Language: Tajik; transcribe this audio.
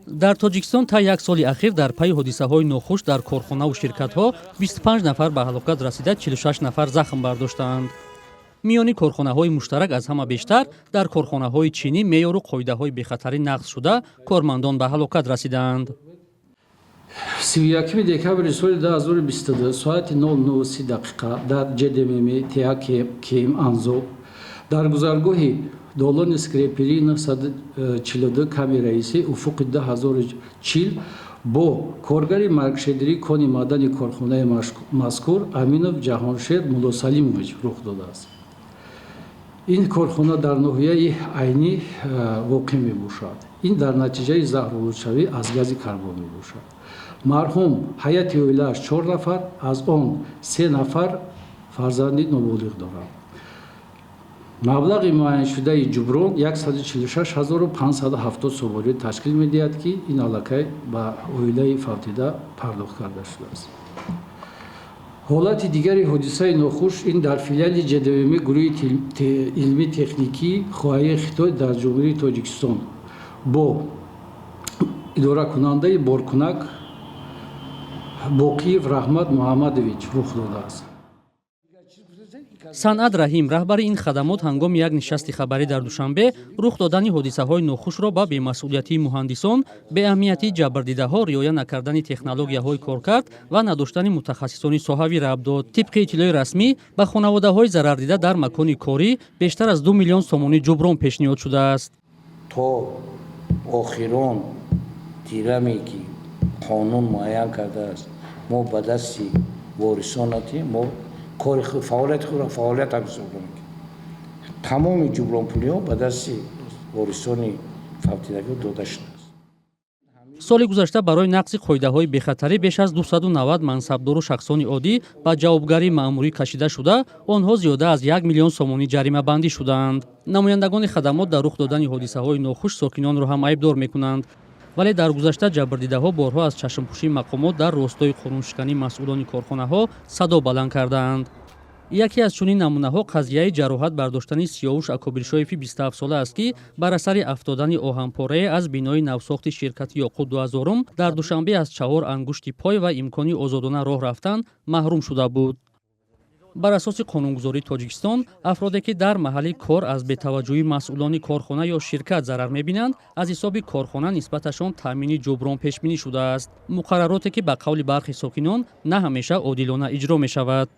Дар Тоҷикистон та як соли ахир дар пайи ҳодисаҳои нохуш дар корхонаву ширкатҳо 25 нафар ба ҳалокат расида, 46 нафар захм бардоштаанд. Миёни корхонаҳои муштарак аз ҳама бештар дар корхонаҳои чинӣ меъёру қоидаҳои бехатарӣ нақз шуда, кормандон ба ҳалокат расидаанд. 31 декабри соли 2022 соати 00:30 дақиқа дар ҶДММ ТА КМ Анзоб дар гузаргоҳи долони скрепери 942 ками раисӣ уфуқи 2040 бо коргари маркшедерии кони маъдани корхонаи мазкур Аминов Ҷаҳоншер Муллосалимович рух додааст. Ин корхона дар ноҳияи Айнӣ воқеъ мебошад. Ин дар натиҷаи заҳролудшавӣ аз гази карбон мебошад. Марҳум ҳайати оилааш чор нафар, аз он се нафар фарзанди ноболиғ доранд. Маблағи муайяншудаи ҷуброн 146 570 сомонӣ ташкил медиҳад, ки ин аллакай ба оилаи фавтида пардохт карда шудааст. Ҳолати дигари ҳодисаи нохуш ин дар филиали ҶДМ гурӯҳи илмӣ техникии Хуайи Хитой дар Ҷумҳурии Тоҷикистон бо идоракунандаи боркунак Боқиев Раҳмат Муҳаммадович рух додааст. Санъат Раҳим, раҳбари ин хадамот, ҳангоми як нишасти хабарӣ дар Душанбе рух додани ҳодисаҳои нохушро ба бемасъулиятии муҳандисон, беаҳамиятии ҷабрдидаҳо, риоя накардани технологияҳои коркард ва надоштани мутахассисони соҳавӣ рабт дод. Тибқи иттилои расмӣ, ба хонаводаҳои зарардида дар макони корӣ бештар аз 2 миллион сомонӣ ҷуброн пешниҳод шудааст. То охирон дираме, ки қонун муайян кардааст, мо ба дасти ворисонатем. Мо кори фаъолияти худро фаъолият ҳам ҳисоб мекунем. Тамоми ҷубронпулиҳо ба дасти ворисони фавтидагӣ дода шудааст. Соли гузашта барои нақзи қоидаҳои бехатарӣ беш аз 290 мансабдору шахсони оддӣ ба ҷавобгарии маъмурӣ кашида шуда, онҳо зиёда аз 1 миллион сомонӣ ҷаримабандӣ шудаанд. Намояндагони хадамот дар рух додани ҳодисаҳои нохуш сокинонро ҳам айбдор мекунанд, вале дар гузашта ҷабрдидаҳо борҳо аз чашмпӯшии мақомот дар ростои қонуншикании масъулони корхонаҳо садо баланд кардаанд. Яке аз чунин намунаҳо қазияи ҷароҳат бардоштани Сиёвуш Акобиршоеви 27-сола аст, ки бар асари афтодани оҳанпорае аз бинои навсохти ширкати Ёқут 2000 дар Душанбе аз чаҳор ангушти пой ва имкони озодона роҳ рафтан маҳрум шуда буд. Бар асоси қонунгузории Тоҷикистон, афроде, ки дар маҳалли кор аз бетаваҷҷӯҳии масъулони корхона ё ширкат зарар мебинанд, аз ҳисоби корхона нисбаташон таъмини ҷуброн пешбинӣ шудааст, муқаррароте, ки ба қавли бархи сокинон на ҳамеша одилона иҷро мешавад.